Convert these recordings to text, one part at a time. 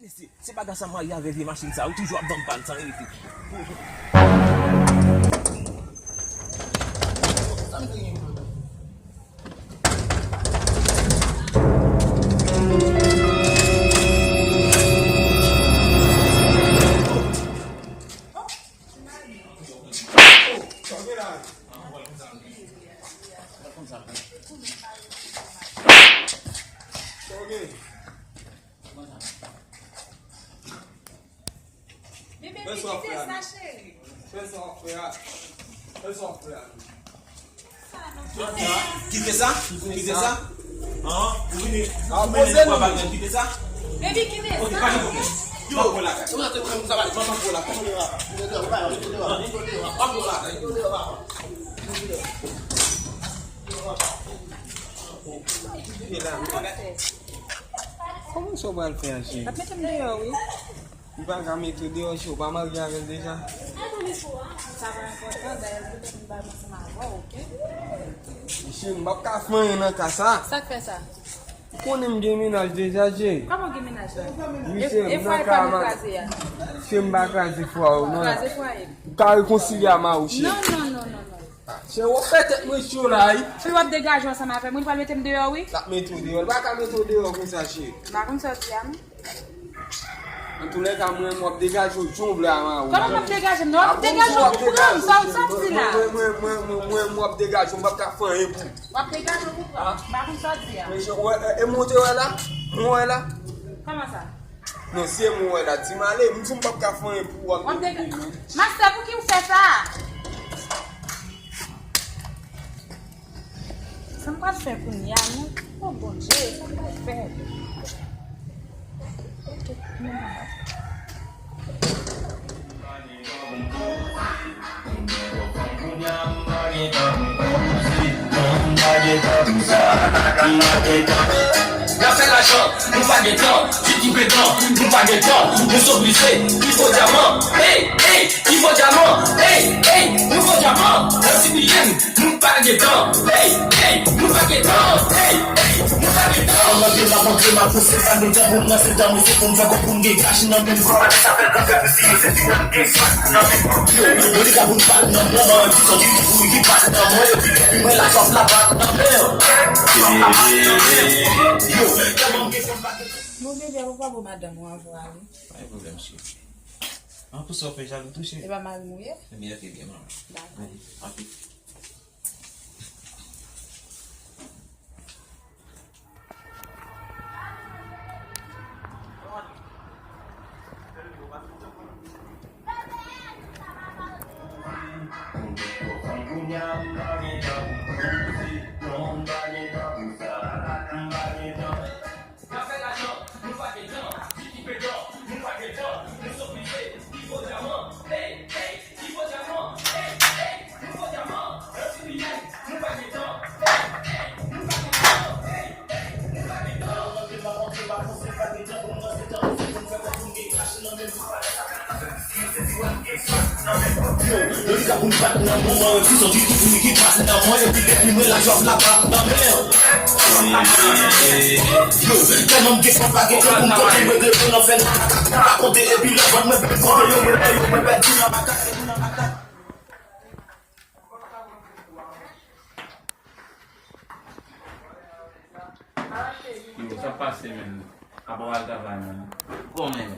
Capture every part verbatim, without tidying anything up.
Mesye, se bagay sa m rayi avè vye machin sa, ou toujou ap ban m pàn san rete. Bebe, kite sa, cheri. Fè sa w ap fè a. Fè sa w ap fè a. Kite sa, kite sa. An, ou vini, ou vini pou bagay, kite sa. Baby, kite sa. Ok, pa gen pwoblèm. Yo, w ap pran lakay. Ou ap pran lakay. W ap pran lakay. Kòman sa w pral fè a, cheri? Ap mete m deyò, wi. Li pa ka mete w deyò, cheri, ou pa marye avè l deja? Sa pa enpòtan, dayè l vle m ba l ansanm avè w, oke? Cheri, m p ap ka fè anyen nan ka sa. Sa k fè sa? Ou konnen m gen mennaj deja, cheri. Kòman gen mennaj la? Wi, cheri, m nan ka a. Cheri, m pa kraze fwaye w, non. Kraze fwaye m. Ou ka rekonsilye a mari w, cheri. Non, non, non, non, non. Cheri, w ap fè tèt mwen cho la, wi. Cheri, w ap degaje w ansanm avè m, wi, l pral mete m deyò, wi. L ap mete w deyò, l pa ka mete w deyò konsa, cheri. M pa konn sa w di a, non. Antoulèka, mwen, m ap degaje w jan w vle a, mari w. Kòman m ap degaje m? Non, w ap degaje w pou pran m, sa w, sa w di la? Mwen, mwen, mwen, mwen, mwen, mwen, m ap degaje w, m p ap ka fè anyen pou ou. W ap degaje w pou pran m? M pa konn sa w di a. Men, e, e, e, mwen te wè la? Mwen wè la? Kòman sa? Non, se mwen wè la, di m ale, m di w m p ap ka fè anyen pou ou, w ap degaje w. Mastè, pouki w fè sa? Sa m pral fè kounye a, non? O Bondye, sa m pral fè? N ap fè lajan, nou pa gen tan, di ki pedan, nou pa gen tan, nou soblije, ki fo dyaman, ey, ey, ki fo dyaman, ey, ey, nou fo dyaman, nan ti biyen, nou pa gen tan, ey, ey, nou pa gen tan, ey, ey, nou pa gen tan. Ann antre, m ap antre, m ap pouse, pa gen tan pou m ranse dan, mesye, pou m fè kòb, pou m gen kach nan men m. Kòmanse sa fè tan fè plis, yo se ti nèg gen swag nan men m. Yo, yo li ka pou m bat nan moman, ki sòti, ki kouri, ki bat nan mwen, epi depi mwen la, chòf la bat nan men. Yo, tèlman m gen fòs, m pa gen. Bon, bebe, papa, bon, madanm ou anvo ale. Pa gen pwoblèm, cheri. An pou sa w fè jalou tou, cheri. E pa mari m ou ye? Ebyen, ok, byen, manman. Dakò. Anpil. N ap fè lajan, nou pa gen tan, di ki pedan, nou pa gen tan, nou soblije, ki fo dyaman, ey, ey, ki fo dyaman, ey, ey, nou fo dyaman, nan ti biyen, nou pa gen tan, ey, ey, nou pa gen tan, ey, ey, nou pa gen tan. Yo, yo li ka pou m bat nan moman, ki sòti, ki kouri, ki bat nan mwen, epi depi mwen la, chòf la bat nan men. Yo, tèlman m gen fòs, pa gen kè pou m konte, mwen rete nan fè nan makak, m pa konte, epi lè vant mwen pèdi, yo, yo, yo, mwen pèdi nan makak, epi nan makak. Yo, sa pase, menn. Apa w al travay, menn? Bon, menn.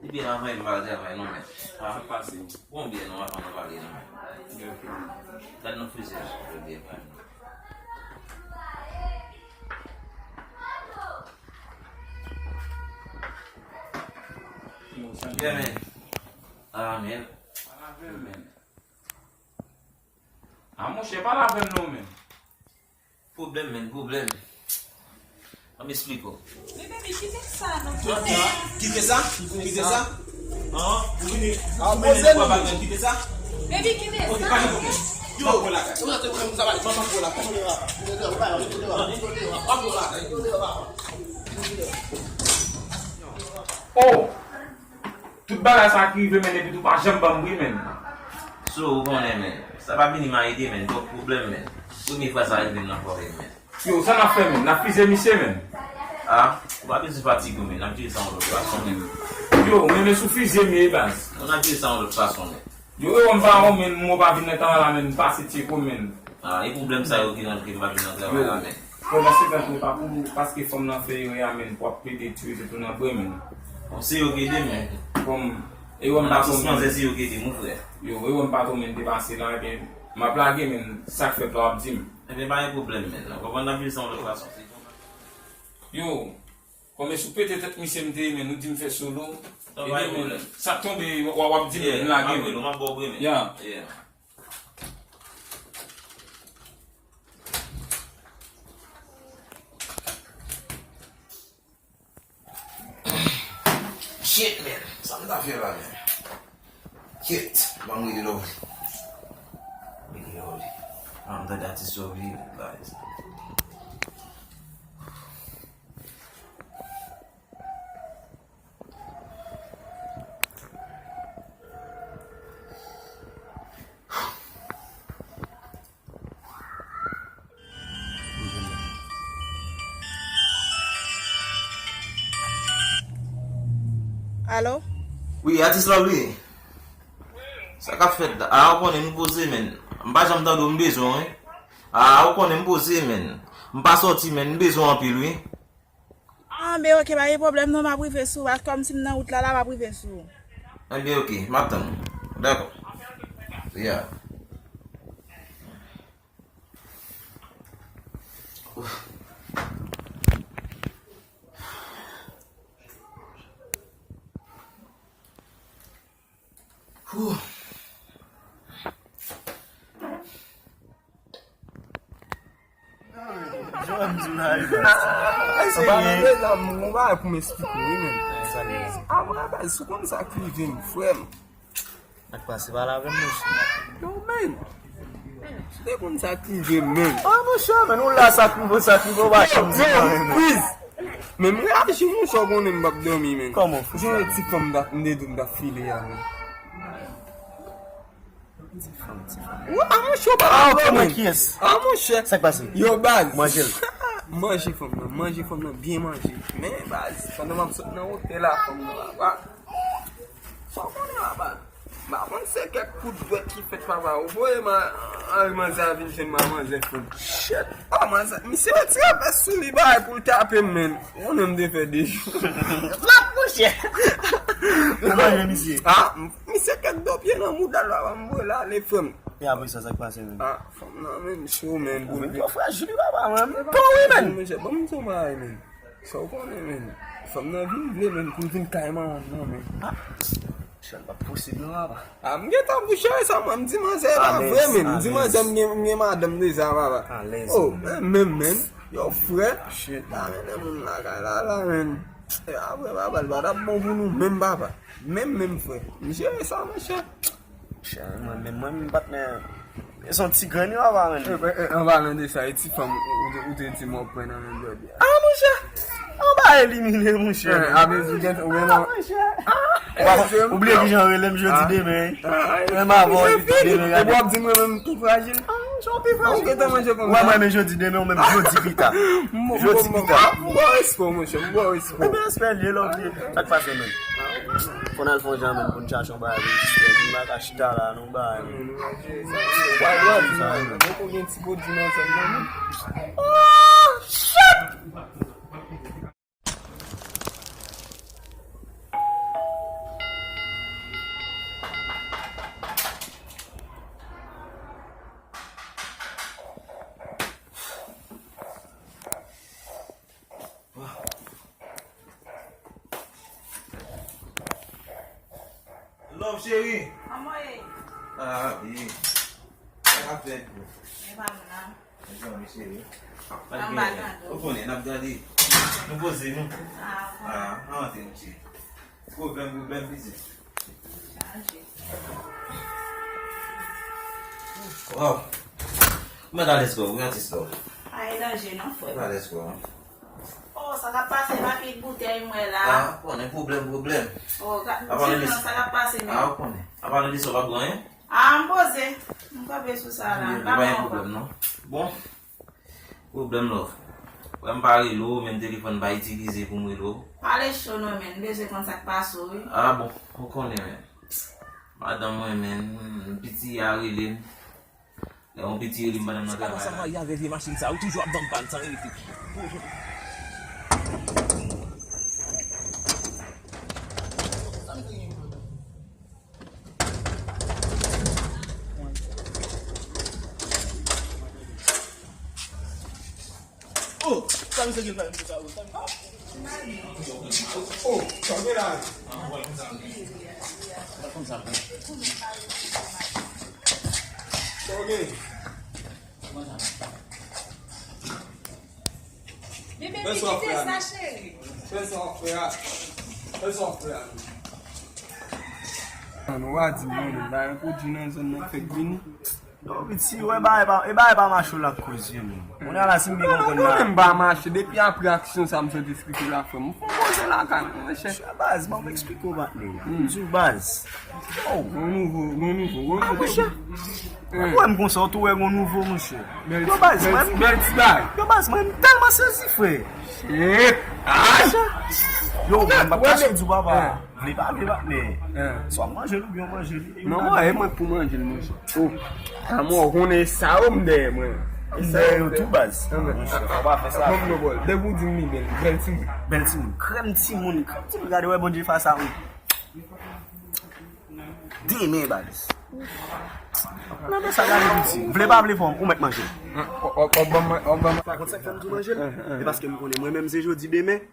Li byen avan m pa al travay non, men. Sa pase. Bon, byen non, avan nou pale non, men. Gad nan frizè a, li byen pa non. Byen, men. Amen. Amen. A monchè, pale avè m non, men. Pwoblèm, menn, pwoblèm. An m esplike w. Men baby, kite sa non, kite. Kite sa? Kite sa? An, ou vini, ou mennen nou pa bagay, kite sa? Baby, kite sa. Ok, pa gen pwoblèm. Yo, w ap pran lakay. Ou rete, ou rete, ou rete, ou rete, ou rete. Oh! Tout bagay sa ki rive, menn, epi tou pa janm ban m ri, menn. So, ou konnen, menn. Sa pa vini m a ede, menn. Twòp pwoblèm, menn. Premye fwa sa rive m nan fòre, menn. Yo, sa n ap fè, menn? N ap fize misye, menn. Ah, ou pa bezwen fatige w, men. N ap jere sa yon lòt fason, men. Yo, men, men sou fizye m ye, baz. N ap jere sa yon lòt fason, men. Yo, yo, m pa yon, men, m pa vin nan tan la, men, m pase tcheke w, men. Ah, e pwoblèm sa yo ki nan, ki m pa vin nan travay la, men. Yo, paske tankou pa pou, paske fanm nan fè erè a, men, pou ap plede tire tèt ou nan bren, men. Bon, se yo ki ede, men. Kòm, e wè m pa tou, men. Se yo ki ede, mon frè. Yo, e wè m pa tou, men, depase la, ebyen, m ap lage, men, sa k fèt la, w ap di m. Ebyen, pa gen pwoblèm, men. Ou konprann, n ap viv sa yon lòt fason. Yo, kòm e sou pete tèt misye m te ye, men, nou di m fè solo. Ebyen, men, sa k tonbe, w, w ap di m, m lage, men. Ya. Shit, man. Sa m ta fè la, man? Shit. Ban m rele Lovely. Rele Lovely. Ah, m tande atis Lovely, guys. Alo? Wi, atis Lovely. Sa k ap fèt la? A, ou konnen m poze, men. M pa janm tande w, m bezwen w, wi. A, ou konnen m poze, men. M pa sòti, men. M bezwen w anpil, wi. Anben, oke, pa gen pwoblèm non, m ap rive sou ou. Kòm si m nan wout la, la, m ap rive sou ou. Anben, oke, m ap tann ou. Dakò. Ya. Whew. Jan m di w la, e baz. Anba nan de zam, mwen, yon bagay pou m esplike w, wi, men. Sa k rive? A, mwen, baz, si w konn sa k rive m, frè m. Sa k pase, pale avè m, monchè. Yo, men. Si w te konn sa k rive m, men. A, monchè, men, ou la, sa k rive w, sa k rive w, ou pa janm di m anyen, men. Men m reyaji, monchè, w konnen m p ap dòmi, men. Kòman w fè sa? Jan yon ti fanm dat, m te di w m t ap file a, men. Ti fanm, ti fanm. Wa, monchè, w pa... Ah, ok, mwen kiyès? Ah, monchè. Sa k pase? Yo, baz. Manje l. Manje fanm nan, manje fanm nan, byen manje. Men, baz, pandan m ap sot nan otèl la, fanm nan la, wa. Sa w konnen la, baz? M pa konn se kèk kout dwèt ki fèt, papa. Ou voye ma-, anvi manzè a vin jwenn m a manzè fanm. Shit. Ah, manzè, misye retire vès sou li, bay, pou l tape m, men. Ou konnen m te fè de jou. Flap, monchè. Ou manje misye? Ah, m-, misye kèk do pye nan mouda l, papa, m voye l ale, frè m. E apre sa, sa k pase, men? Ah, fanm nan, men, cho, men. Ou vin twò frajil, wi, papa, men. Bon, wi, men. Monchè, ban m di w bagay, men. Sa w konnen, men. Fanm nan vin vle, men, pou l vin kay manman m nan, men. Ah. Sa p ap posib non, papa. Ah, m gentan pou cheri sa, mwen, m di manzè e pa vre, men. M di manzè m gen, m gen madanm deja, papa. Oh, men, men, men. Yo, frè. Shit, la, men, moun lakay la, la, men. E pa vre, papa, l pa t ap bon pou nou menm, papa. Menm, menm, frè. M jere sa, monchè. Monchè, mwen menm, mwen menm, patnè. E se yon ti grenn yo ap ap rann li. E, e, e, an palan de sa, e ti fanm ou, ou te, ou te di m w ap pran nan men jodi a. Ah, monchè! Ou pa elimine, monchè. Eh, a vle di gen, ou gen nan... Ah, monchè. Ou pa, ou bliye ki jan rele m jodi demen, wi. Menm avè w epi tout demen, gade. Epi w ap di m mwen menm m pi frajil. Ah, monchè, w pi frajil. Ou gentan manje konsa. Ou wè mwen menm jodi demen, ou menm jodi pita. Jodi pita. M ba w respè, monchè, m ba w respè. Ebyen, respè l ye, love li. Sa k pase menm? Fò n al fè yon jan menm pou n chache yon bagay pou n distrè nou. Nou pa ka chita la, non, bagay. Mwen konn gen ti pwodui nan zòn nan, non. Oh, shit! Love, cheri. Kòman w ye? Ah, wi. Sa k ap fèt, bro? E pa m nan. Mezanmi, cheri. Pa gen anyen. Ou konnen, n ap gade. Nou poze nou. Ah, ok. Ah, antre, mon cheri. Pwoblèm, pwoblèm, pitit. Chaje. Wow. Ou mèt alèz kò w, wi, atis love. Pa gen danje non, frè. Ou alèz kò w. Oh, sa k ap pase, pa kit boutèy m wè la. Ah, konnen pwoblèm, pwoblèm. Oh, ka, di m non, sa k ap pase menm? Ah, ou konnen. Apa nou di sa, w pa pran anyen? Ah, m poze. M kanpe sou sa la. M pa pran ankò. Pwoblèm, non. Bon. Pwoblèm, love. Lè m pa rele w, menm telefòn m pa itilize pou m rele w. Pale cho non, men. M bezwen konn sa k pase w, wi. Ah bon, ou konnen, men. Madanm mwen, men, piti a rele m. Lè yon piti rele m pandan m nan travay la. Sa marye avè vye machin sa, ou toujou ap vann pàn san rete. Oh, sa misye gen la, sa, oh, sa. Oh, sa gen la. Sa gen. Bebe, fè sa w fè a. Fè sa w fè a. Nou pa di non, men ba yon kout ji nan zòn nan fèk vini. Yo, piti, wè, bagay pa, e bagay pa mache w la k koze, men. Kounye a la, si m byen konprann la. Mwen menm m pa mache, depi apre aksyon sa m sot esplike la, frè m. M fè yon koze lakay mwen, monchè. Monchè, baz, ban m eksplike w, patnè. M di w, baz. Oh. Gon nouvo, gon nouvo, gon nouvo. Ah, monchè. Ou wè m konsa, ou tou wè gon nouvo, monchè. Yo, baz, mwen, bèl ti bagay. Yo, baz, mwen, m tèlman sezi, frè. Shit. Ah. Yo, mwen, m pa kache di w, papa. Vle pa vle, patnè. Swa w manje l oubyen w manje l. Non, mwen, e mwen k pou manje l, monchè. Oh. Amò, ou konnen sa, ou m dèyè mwen. M dèyè yo tou, baz. Monchè, fò pa fè sa. Ban m non, bòl. Depi w di m li bèl, bèl timoun. Bèl timoun. Krèm timoun. Krèm timoun. Gade, wè, Bondye fè sa, wi. Demen, baz. Nan men sa, gade piti. Vle pa vle, fò m, ou mèt manje. Ou, ou, ou ban mwen, ou ban mwen. Ou konn sa k fè m tou manje l? E paske m konnen, mwen menm, se jodi demen.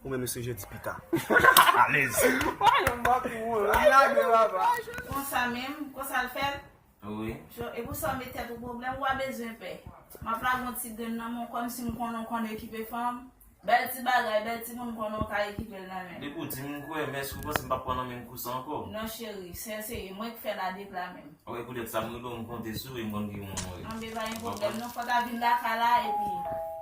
Ou menm se jodi pita. Alèz. Wè, yon bòt pou ou, li lage, papa. Konsa menm, konsa l fè l. Wi. Jo, e pou sa w met tèt ou pwoblèm, ou pa bezwen pè. M ap lage yon ti grenn nan men w, kòmsi m konnen w konn okipe fanm. Bèl ti bagay, bèl timoun, m konnen w ka okipe l nan men. Depi w di m, m kwè, men èske w panse m p ap pran nan men m kou sa ankò? Non, cheri, sèl se mwen k fè la de pla menm. Wi, poutèt sa m rele w, m konte sou ou, m konn ki moun ou ye. Anben, pa gen pwoblèm non, fò w ta vin lakay la, epi,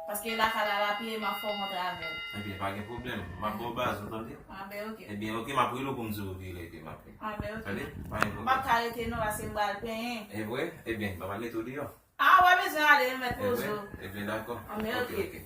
paske lakay la, l ap ye, m ap fè w rantre avè l. Ebyen, pa gen pwoblèm, m ap ba w baz ou, tande? Anben, oke. Ebyen, oke, m ap rele w pou m di w ki lè ke m ap vin. Anben, oke. Tande? Pa gen pwoblèm. M p ap ka rete non, paske m pral penyen. E vre? Ebyen, ban m al mete w deyò. Ah, w pa bezwen ale, mèt poze w. Ebyen, dakò. Anben, oke. Oke, oke.